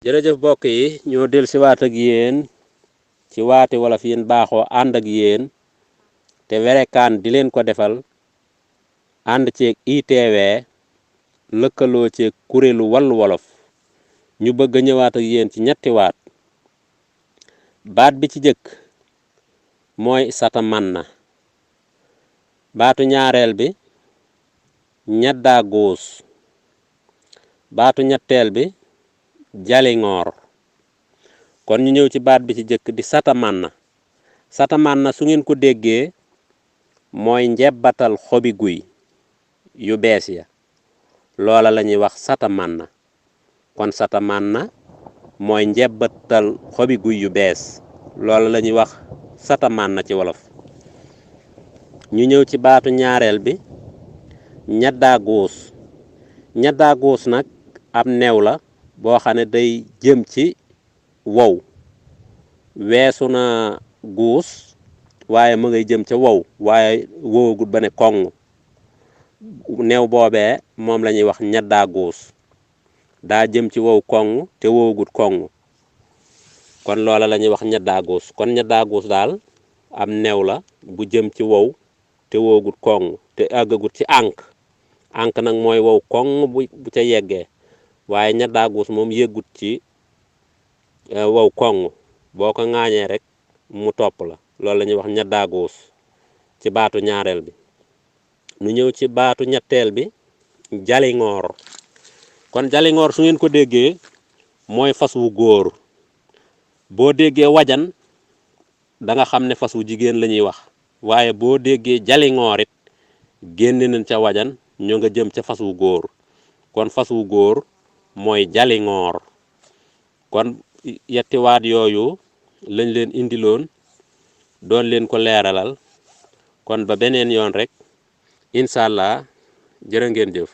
jërëjëf mbokk yi ñoo del si waat ak yéen ci waati wolof yéen baaxoo ànd ak yéen te werekaan di leen ko defal ànd ceeg ITV lëkkaloo ceeg kuréelu wàllu wolof ñu bëgg a ñëwaat ak yéen ci ñetti baat bi ci jëkk mooy satamanna baatu ñaareel bi ñaddaa góos baatu ñetteel bi jalingoor kon ñu ñëw ci baat bi ci jëkk di satamanna su ngeen ko déggee mooy njebbatal xobi guy yu bees ya loola la ñuy wax satamanna kon satamanna mooy njebbatal xobi guy yu bees loola la ñuy wax satamanna ci wolof ñu ñëw ci baatu ñaareel bi ñaddaa góos nag am neew la boo xam ne day jëm ci wow weesu na guus waaye mu ngay jëm ca wow waaye wowagut ba ne koŋ neew boobee moom la ñuy wax ñaddaa góos daa jëm ci wow koŋ te wowagut koŋ kon loola la ñuy wax ñaddaa góos kon ñaddaa góos daal am neew la bu jëm ci wow te wowagut koŋ te àggagut ci ànk nag mooy wow koŋ bu ca yeggee waaye ñaddaa góos moom yëggut ci wow koŋ boo ko ŋaañee rek mu topp la loolu la ñuy wax ñaddaa góos ci baatu ñaareel bi nu ñëw ci baatu ñetteel bi jalingoor kon jalingoor su ngeen ko déggee mooy fas wu góor boo déggee wajan da nga xam ne fas wu jigéen la ñuy wax waaye boo déggee jalingoor it génne nañ ca wajan ñoo nga jëm ca fas wu góor kon fas wu góor mooy jalingoor kon yetti waat yooyu lañ leen indiloon doon leen ko leeralal kon ba beneen yoon rek incha allah jërë ngeen jëf